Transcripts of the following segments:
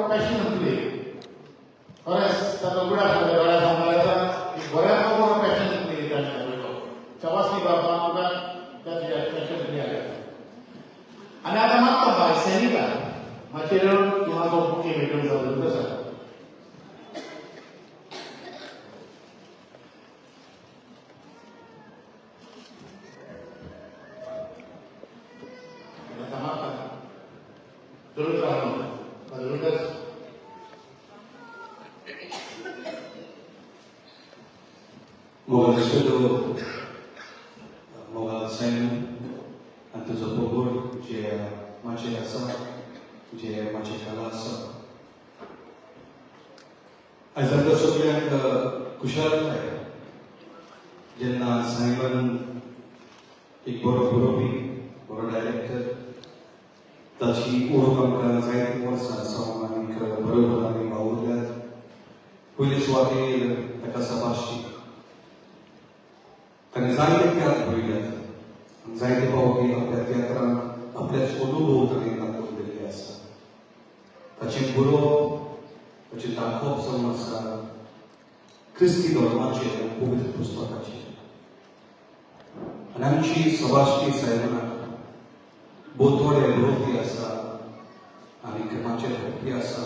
Passion play खरेंच ताका उगडास जाता दोळ्या सामकार येता बऱ्या बरो पॅशन प्ले ताणें दाखयलो. शाबासकी बाबा तुका त्या तुज्या पॅशन प्ले आयला. आनी आतां मागता बाय सैनिका माचयेर येवन तुमकां बुके भेटून जावं तसं. आतां मागता चलूच रावलो Lucas. मोगाल मोगाल सायमन आनी तुजो पोगोड जे माचयेर आसा, जे माचये खाला आसा, आयज आमकां सगल्यांक खुशालकाय जेन्ना सायमन एक बरो बरोवपी, बरो डायरेक्टर, ताची ओळख आमकां जायतीं वर्सां सावन आनीक बरोबर आमी वावुरल्यात. पयले सुवातेर ताका शाबासकी. ताणें जायते तियात्र बरयल्यात, जायते फावटी आपल्या तियात्रांत आपल्याच अनुभव ताणें दाखोवन दिल्ले आसा. ताचें बरोवप, ताचें दाखोवप जावन आसा क्रिस्ती धर्माचेर, पवित्र पुस्तकाचेर. आनी आमची शाबासकी सायमनाक. भोव थोडे बरोवपी आसा आनी माचयेर हाडपी आसा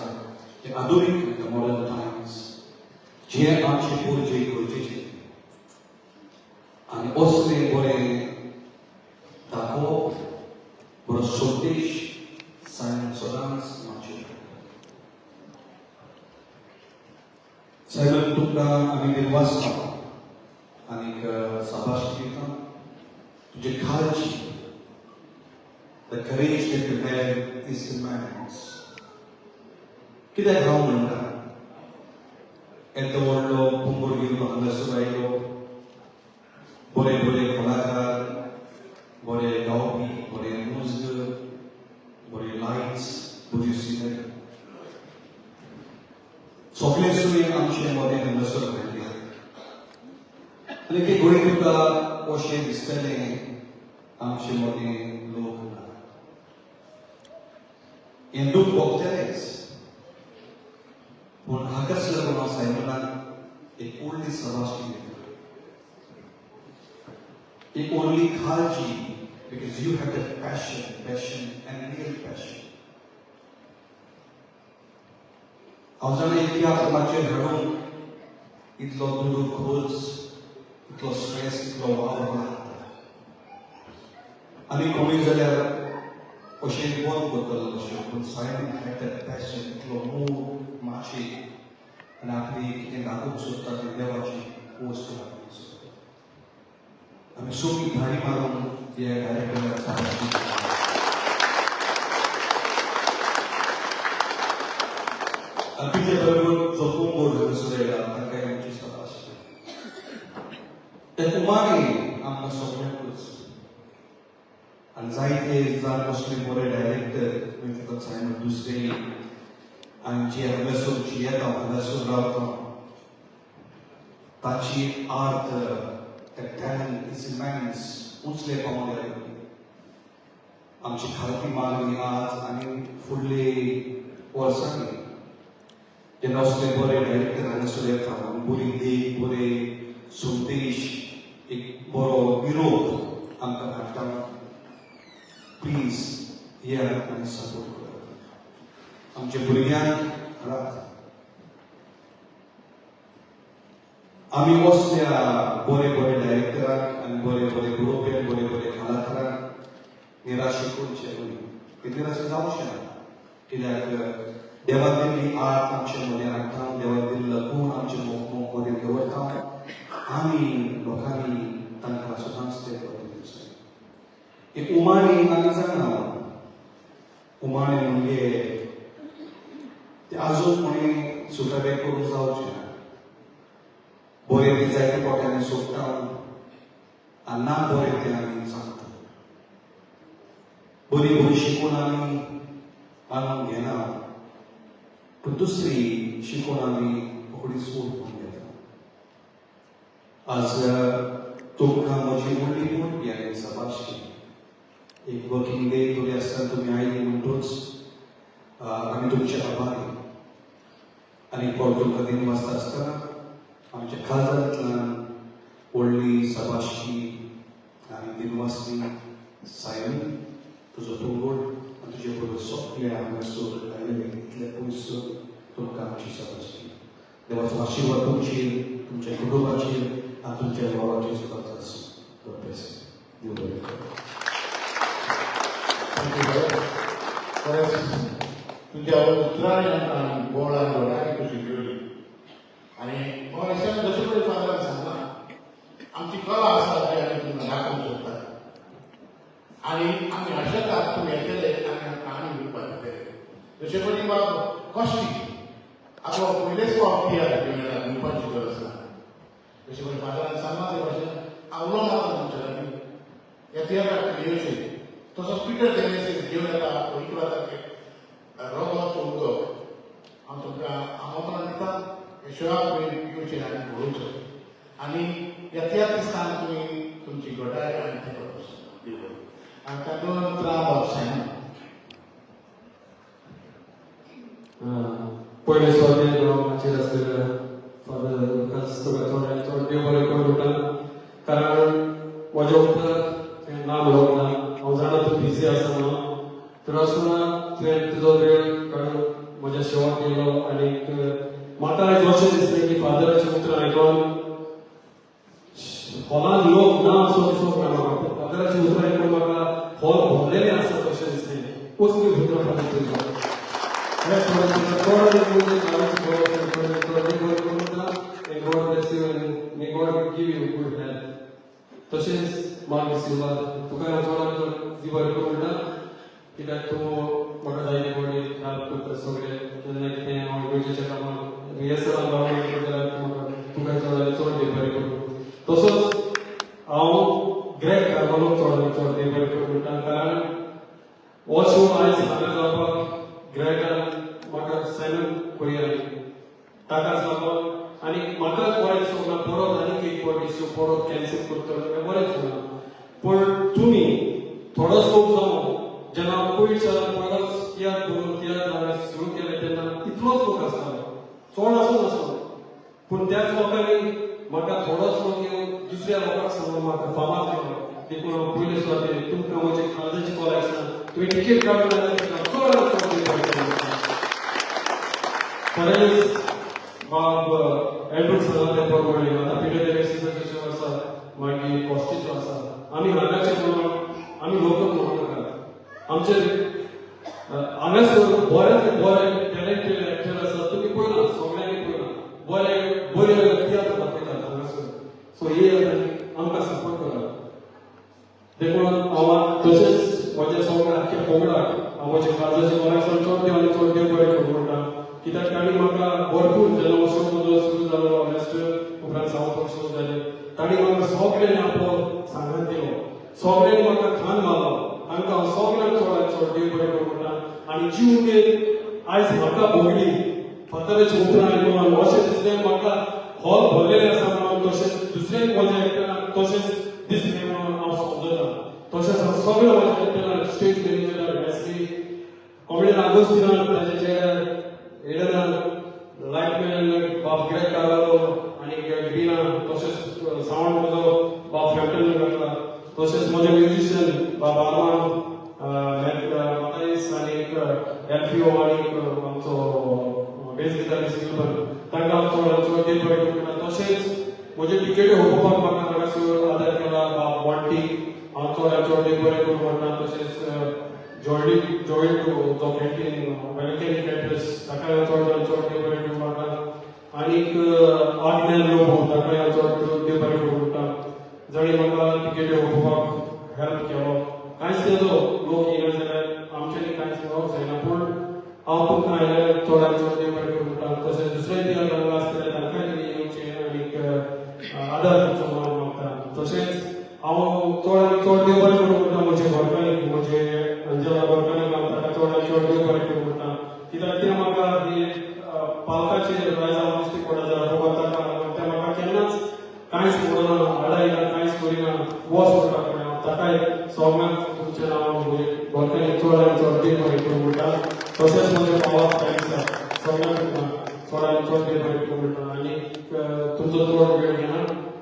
जे आधुनीक मॉडर्न टायम्स जे आमचे पोरजे गरजेचे आनी असलें बरें दाखोवप, बरो संदेश सायमन सदांच माचयेर हाडटा. सायमन, तुमकां आमी दिनवासता आनीक शाबासकी दिता. तुजे काळजी, the courage that you have is immense. कित्याक हांव म्हणटा, येदो व्हडलो पंगड घेवन हांगासर आयलो, बरे बरे कलाकार, बरे गावपी, बरे मुज्ग, बरे लायट्स, बरी सिनरी, सगळे सुय आमचे मदें हांगासर हाडले. आनी ते घडये तुका अशें दिसतलें आमचे मदें लोक ना, हें दूख भोगतलेंच. पूण हाकाच लागून हांव सायमनाक एक व्हडली शाबासकी दिता, एक व्हडली काळजी, because you have that passion, passion and real passion. हांव जाणा एक तियात्र माचयेर हाडूंक इतलो दुडू खर्च, इतलो स्ट्रेस, इतलो वावर लागता. आनी कोणूय जाल्यार अशें बंद करतलो अशें, पूण सायमन हॅड that passion, इतलो मोग माचयेर आनी आपली कितें दाखोवंक सोदता ती देवाची वस्तू दाखोवंक सोदता. आमी सगळीं धाडी मारून ह्या डायरेक्टराक शाबासकी. आनी तुजे बरोबर जो पंगड हांगासर येयला तांकांय आमची शाबासकी. ते उमाणे आमकां सगळ्यांकूच आनी जायते जाण असले बरे डायरेक्टर फकत सायमन, दुसरे आनी जे हांगासर जियेता, हांगासर रावता, ताची art, the talent is immense. उंचले पावंड्यार आमची खालती मागणी आज आनी फुडले वर्सांनी जेन्ना असले बरे डायरेक्टर हांगासर येता आनी बरी देख, बरे संदेश, एक बरो निरोप आमकां धाडटा, प्लीज येयात आनी सपोर्ट करात आमच्या भुरग्यांक हाडात. आमी असल्या बरे बरे डायरेक्टरांक आनी बरे बरे बरोवप्यांक, बरे बरे कलाकारांक निराशे करचे न्हय. ते निराशे जावचें ना, कित्याक देवान दिल्ली आर्ट आमचे मदें हाडटा, देवान दिल्लो गूण आमचे मदें दवरता. आमी लोकांनी तांकां सदांच ते दिवंक जाय. एक उमाणी आमी जाणा, उमाणे म्हणजे ते आजून कोणी सुटावे करूंक जावचें ना. बरें तें जायते फावटी आमी सोडटा आनी ना बरें तें आमी सांगता. बरी बरी शिकून आमी मानून घेना, पूण दुसरी शिकून आमी रोखडीच उरपून घेता. आज तुमकां म्हजी व्हडली परबी आनी शाबासकी. एक वर्किंग डे तरी आसतना तुमी आयली म्हणटूच आमी तुमचे आभारी. आनी परत तुमकां दिनवासता आसतना आमच्या काळजांतल्यान व्हडली सबाशी आनी दिनवासनी सायन तुजो पंगड आनी तुजे बरोबर सगळे हांगासर आयिल्ले इतले पयस तुमकां आमची सबाशी. देवाचो आशिर्वाद तुमचेर, तुमच्या कुटुंबाचेर आनी तुमच्या वावराचेर सुद्दां आसूं. God bless you. देव बरें करूं. Thank you brother. खरेंच तुमच्या उतरांनी आमकां बोळान घोड्याक खुशी दिवली. आनी म्हाका दिसता जशें पळय फादरान सांगलां, आमची कला आसा ती आमी तुमकां दाखोवंक सोदतात आनी आमी आशेतात तुमी येतले आनी आमकां आनी दिवपाक येतले. जशें पळय बाब कश्टी आपलो पयलेच फावट तियात्र घेवन येता, दिवपाची गरज ना. जशें पळय फादरान सांगलां ते भाशेन हांव उलो मारता तुमच्या लागीं, ह्या तियात्राक येवचें. तसोच पिटर देमेसीस घेवन येता 11 तारखेक रोगोचो उदक. हांव तुमकां आमंत्रण दिता, हे शोआक तुमी येवचें आनी पळोवचें आनी ह्या तियात्रिस्तान तुमी तुमची घटाय आनी तें दिवप. आनी तातूंत उतरां बाब सायमन. पयले सुवातेर हांव माचयेर आसलेल्या फादर लुकास तुका चड आनी चड देव बरें करूं म्हणटा, कारण म्हज्या उपरांत तुवें ना म्हणूंक ना. हांव जाणा तूं बिजी आसा म्हणून, तर आसतना तुवें तुजो वेळ काडून म्हज्या शेवाक येयलो. आनीक म्हाका आयज अशें दिसलें की फादराचें उतरां आयकोन हॉलान लोक ना असो दिसूंक ना म्हाका, पूण फादराचें उतरां आयकून म्हाका हॉल भरलेलें आसा तशें दिसलें. कसली उतरां फादर तुमकां May God bless you and may God give you good health. तशेंच मार्क सिल्वा तुका हांव चडांत चड देव बरें करूं म्हणटा, कित्याक तूं म्हाका जायते फावटी हेल्प करता सगळें. केन्ना कितें हांव इगर्जेच्या कामाक रिहर्सलाक रावून जाल्यार म्हाका तुका चड आनी चड देव बरें करूं. तसोच हांव ग्रेग कार्वालोक चड आनी चड देव बरें करूं म्हणटा, कारण हो शो आयज हांगा जावपाक ग्रेगान म्हाका सायमन कोरियान ताकाच लागून आनी म्हाका बरें दिसूंक ना परत आनीक एक फावटी शो परत कॅन्सल करतलो जाल्यार बरें दिसूंक ना. पूण तुमी थोडोच लोक जावं जेन्ना पयरच्यान पयलोच तियात्र बरोवन तियात्र हांवें सुरू केलें तेन्ना इतलोच लोक आसतालो, चड आसूं नासलो, पूण त्याच लोकांनी म्हाका थोडोच लोक येवन दुसऱ्या लोकांक सांगून म्हाका फामाद केलो. देखून हांव पयले सुवातेर तुमकां म्हजे काळजाची कॉल आसना, तुवें टिकेट काडून जाल्यार चड आनी चड देव बरें करूं. खरेंच बाब एडवर्ड सांगला ते प्रमाणे आतां पिटर देमेसीसाचो शो आसा, मागीर कॉस्टीचो आसा. आमी हांगाचे म्हणून आमी लोकल म्हणूं नाकात. आमचे हांगासर बऱ्यांतले बरे टॅलेंटेड एक्टर आसा, तुमी पळयला, सगळ्यांनी पळयला, बरे बरे तियात्र दाखयतात हांगासर. सो येयात आनी आमकां सपोर्ट करात. देखून हांव तशेंच म्हज्या सगळ्या आख्ख्या पंगडाक हांव म्हज्या काळजाचे कोणाक चड देव आनी चड देव बरें करूं म्हणटा, कित्याक तांणी म्हाका भरपूर जेन्ना हो शो म्हजो सुरू जालो वेस्टर्न उपरांत सावथ शो जाले, तांणी म्हाका सगळ्यांनी आपलो सांगात दिलो, सगळ्यांनी म्हाका खान मारलो. तांकां हांव सगळ्यांक चड आनी चड देव बरें करूं म्हणटा. आनी जी उमेद आयज म्हाका भोगली फादराचें उतरां आयकून अशें दिसलें म्हाका हॉल भरलेलें आसा म्हणून, तशेंच दुसऱ्याय म्हज्या एक्टराक तशेंच दिसलें म्हणून हांव समजता. तशेंच हांव सगळ्या म्हज्या एक्टराक स्टेज मॅनेजराक वेस्ली कॉमेडियन आगोस्तिनाक ताच्या चेहऱ्यार एडनाक लायटमॅन बाब ग्रेग कार्वालो आनी ग्रिना, तशेंच सावंड म्हजो बाब फ्रॅम्पटन घातला, तशेंच म्हजे म्युजिशियन बाब आरमान माताईस आनी एलफिओ आनी आमचो बेस गिटारिस्ट विल्बन, तांकां हांव चड चड देव बरें करूं म्हणटा. तशेंच म्हजे टिकेटी होपोवपाक म्हाका हांगासर आदार केला बाब बॉन्टी, हांव चड चड देव बरें करूं म्हणटा. तशेंच जॉयडी जॉयंट जो कॅन्टीन वेलकॅनी कॅटरस ताका हांव चड चड देव बरें करूं म्हणटा. आनीक आज्ञान लोबो ताका हांव चड देव बरें करूं म्हणटा, जाणी म्हाका टिकेटी होपोवपाक हेल्प केलो. कांयच तेजो लोक येयना जाल्यार आमच्यांनी कांयच मेळोंक जायना, पूण हांव तुमकां आयल्यार चड आनी चड देव बरें करूं म्हणटा. तशेंच दुसरे तियात्र हांगा आसतले तांकांय तुमी येवचें आनीक आदार दिवचो म्हणून मागता. तशेंच हांव चड आनी चड देव बरें करूं म्हणटा म्हजे घरकान्नीक, म्हजे अंजला घरकान्नीक हांव ताका चड आनी चड देव बरें करूं म्हणटा, कित्याक तें म्हाका ही पालकाचेर आयज हांव दिश्टी पडटा जाल्यार फकत ताका लागून तें म्हाका केन्नाच कांयच म्हणना, आडायना, कांयच करिना, वच म्हणटा फुडें. हांव ताकाय सगळ्यांक तुमचें नांव म्हजे घरकान्नीक चड आनी चड देव बरें करूं म्हणटा. तशेंच म्हज्या भावाक फ्रेंड्साक सगळ्यांक चड चड आनी चड देव बरें करूं म्हणटा आनी तुमचो चड वेळ घेना.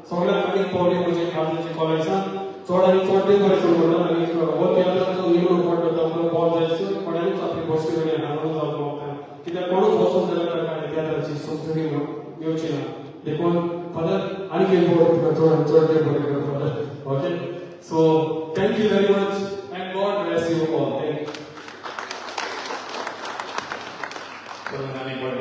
सगळ्यांक आनीक पावली म्हणजे काळजाचे कॉलेजान चड आनी चड देव बरें करूं म्हणटा. आनी हो तियात्राचो निमणो पार्ट जाता म्हणून बॉल जायसर कोणाकूच आपली बसकी वेळी हांगा जावपाक वता, कित्याक कोणूच वचून जाल्यार ताका तियात्राची समजणी येवची ना. देखून फादर आनीक एक बोर्ड चड चड देव बरें करूं father. Okay, so thank you very much and God bless you all. Thank you. चल आनी बरें.